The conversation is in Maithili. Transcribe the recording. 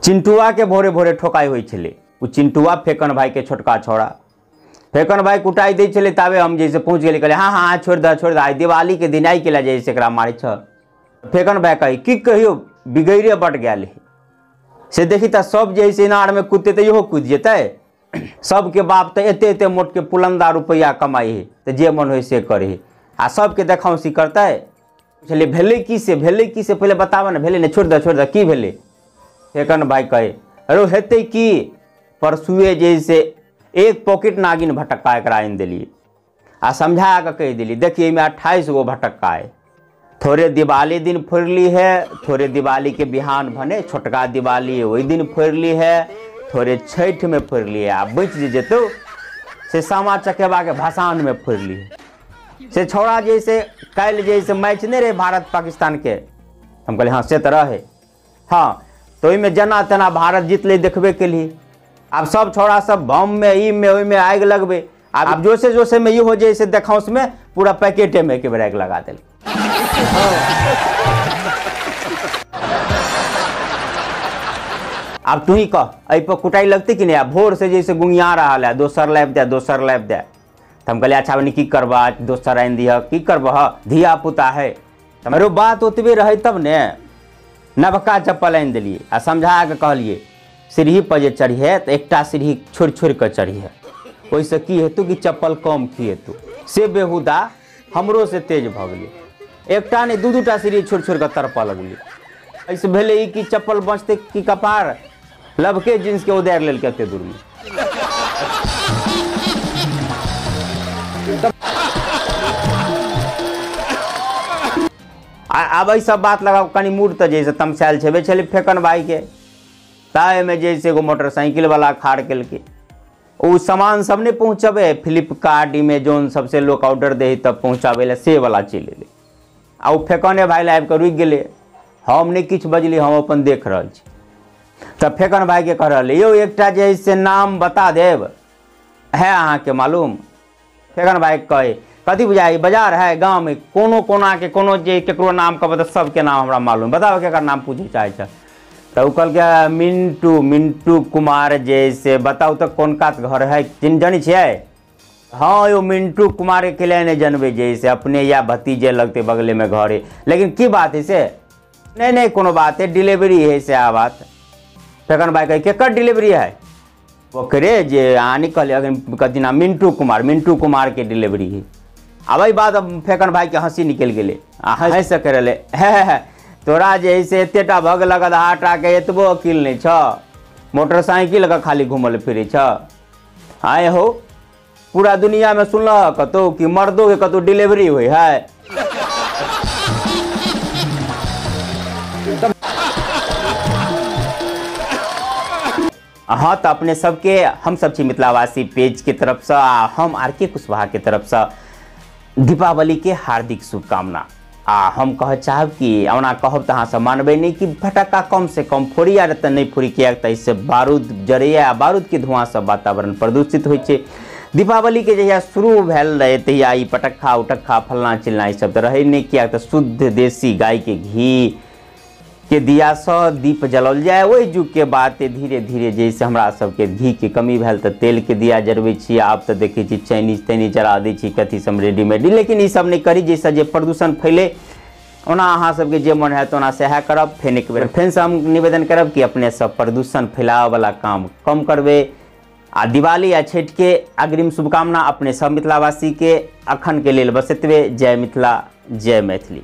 चिंटुआ के भोरे भोरे ठोकाई होइ छलै। ओ चिंटुआ फेकन भाई के छोटका छौड़ा, फेकन भाई कुटाई दै छलै, ताबे हम जैसे पहुँच गेली, कहलियै हाँ हाँ छोड़ि दह छोड़ि दह, आइ दिवाली के दिन आइ केला जे से एकरा मारै छ। फेकन भाई कहै की कहियो बिगड़े बट गेल है से, देखी तऽ सब जे है इनार में कूदते तऽ इहो कूदि जेतै, सबके बाप तऽ एते एते मोटके पुलंदा रुपैआ कमाइ है तऽ जे मन होइ से करै है, आ सबके देखाउँसी करतै। छलियै भेलै की से, भेलै की से पहिले बताबऽ ने, भेलै ने छोड़ि दह छोड़ि दह की भेलै। फेकन भाई कहै अरे हेतै की, परसुए जे से एक पॉकेट नागिन भटक्का एकरा आनि देलियै आ समझा कऽ कहि देलियै देखिए एहिमे 28 गो भटक्का है, थोड़े दिवाली दिन फोड़ली है, थोड़े दिवाली के बिहान भने छोटका दिवाली ओहि दिन फोड़ली है, थोड़े छठि में फोड़ली है, आ बचि जे जेतौ से सामा चकेबा के भसान में फोड़ली है। से छौड़ा जैसे काल्हि जैसे मैच नहीं रहे भारत पाकिस्तान के, हम कहलियै हाँ से तऽ रहे, हाँ तो ओहिमे जेना तेना भारत जीतलै देखबे केलियै। आब सब छौड़ा सब बम में ई में ओहिमे आगि लगबै, आब जोशे जोशे में ई हो जे से देखाउस में पूरा पैकेटे में एक बेर आगि लगा देल। आब तू ही कह एहि पर कुटाई लगतै कि नहीं। आब भोर से जैसे गुंगिया रहल है दोसर लाबि दे दोसर लाबि दे, तऽ हम कहलियै अच्छा बनी की करबह, दोसर आनि दिहऽ की करबह, धिया पुता है। तऽ बात ओतबे रहै तब ने नवका चप्पल आनि देलियै आ समझा कऽ कहलियै सीढ़ी पर जे चढ़िहे तऽ एकटा सीढ़ी छोड़ि छोड़ि कऽ चढ़िहे, ओहिसँ की हेतौ कि चप्पल कम खिएतौ। से बेहुदा हमरो से तेज भऽ गेलै, एकटा नहि दू दूटा सीढ़ी छोड़ि छोड़ि कऽ तड़पऽ लगलै। एहिसँ भेलै ई कि चप्पल बचतै कि कपार लबके जींसके उदारि लेलकै एते दूरमे। आब एहि सब बात लगा कनि मूड तऽ जे से तमसायल छेबे छलै फेकन भाईके, ताहिमे जे से एगो मोटरसाइकिल वाला खाड़ केलकै, ओ सामान सब नहि पहुँचबै, फ्लिपकार्ट अमेजोन सबसे लोक ऑर्डर दै तब पहुँचाबै लए से वाला चलि एलै। आ ओ फेकने भाई लए आबिकऽ रुकि गेलै, हम नहि किछु बजली, हम अपन देख रहल छी। तऽ फेकन भाईके कह रहल यौ एकटा जे है से नाम बता देब है अहाँके मालूम। फेकन भाई कहै कथी बुझाइ बाजार है गाँव में कोनो कोना के कोनो जे केकरो नाम कहबै तऽ सबके नाम हमरा मालूम, बताउ केकर नाम पूछै चाहै छ। तऽ ओ कहलकै मिंटू, मिंटू कुमार जे से बताउ तऽ कोन कात घर है, चिन्ह जनै छियै? हाँ यौ मिंटू कुमार के लिए नहि जनबै जे से अपने या भतीजे लगतै बगलेमे घर है, लेकिन की बात है से, नहीं नहीं कोनो बात है डिलीवरी है से आ बात। फेकन भाई कहै केकर डिलीवरी है? ओकरे जे अहाँ नहि कहलियै अखन कथी नाम मिंटू कुमार, मिंटू कुमार के डिलीवरी है। आब एहि बात फेकन भाई के हँसी निकलि गेलै आ हँसि सकै रहलै हे हे तोरा जे है से एतेटा भऽ गेलक आधा टाके एतबो अकिल नहि छ, मोटरसाइकिल के खाली घूमल फिरै छ। आय हो पूरा दुनिया में सुनलह कतौ कि मर्दो के कतौ डिलीवरी होइ है। हाँ तऽ अपने सबके हम सब छी मिथिलावासी पेज के तरफसँ आ हम आर के कुशवाहा के तरफसँ दीपावली के हार्दिक शुभकामना। आ हम कह चाहब कि ओना कहब तऽ अहाँ सब मानबै नहि कि फटक्का कम से कम फोड़ी आ तऽ नहि फोड़ी, किएक तऽ एहिसँ बारूद जरैए आ बारूदके धुआँसँ वातावरण प्रदूषित होइ छै। दीपावली के जहिया शुरू भेल रहै तहिया ई पटक्खा उटक्खा फलना चिलना ई सब तऽ रहै नहि, किएक तऽ शुद्ध देसी गायके घी के दियासँ दीप जलाओल जाय। ओहि युगके बात धीरे धीरे जैसे हमरा सबके घीके कमी भेल तऽ तेलके दिया जरबै छी, आब तऽ देखै छी चाइनीज ताइनीज जरा दै छी कथी सब रेडीमेड, लेकिन ई सब नहि करी जाहिसँ जे प्रदूषण फैले। ओना अहाँ सबके जे मन हैत ओना सएह करब। फेर एक बेर फेरसँ हम निवेदन करब कि अपने सब प्रदूषण फैलाबऽवला काम कम करबै। आ दिवाली आ छठिके अग्रिम शुभकामना अपने सब मिथिलावासीके। अखन के लेल बस एतबे। जय मिथिला, जय मैथिली।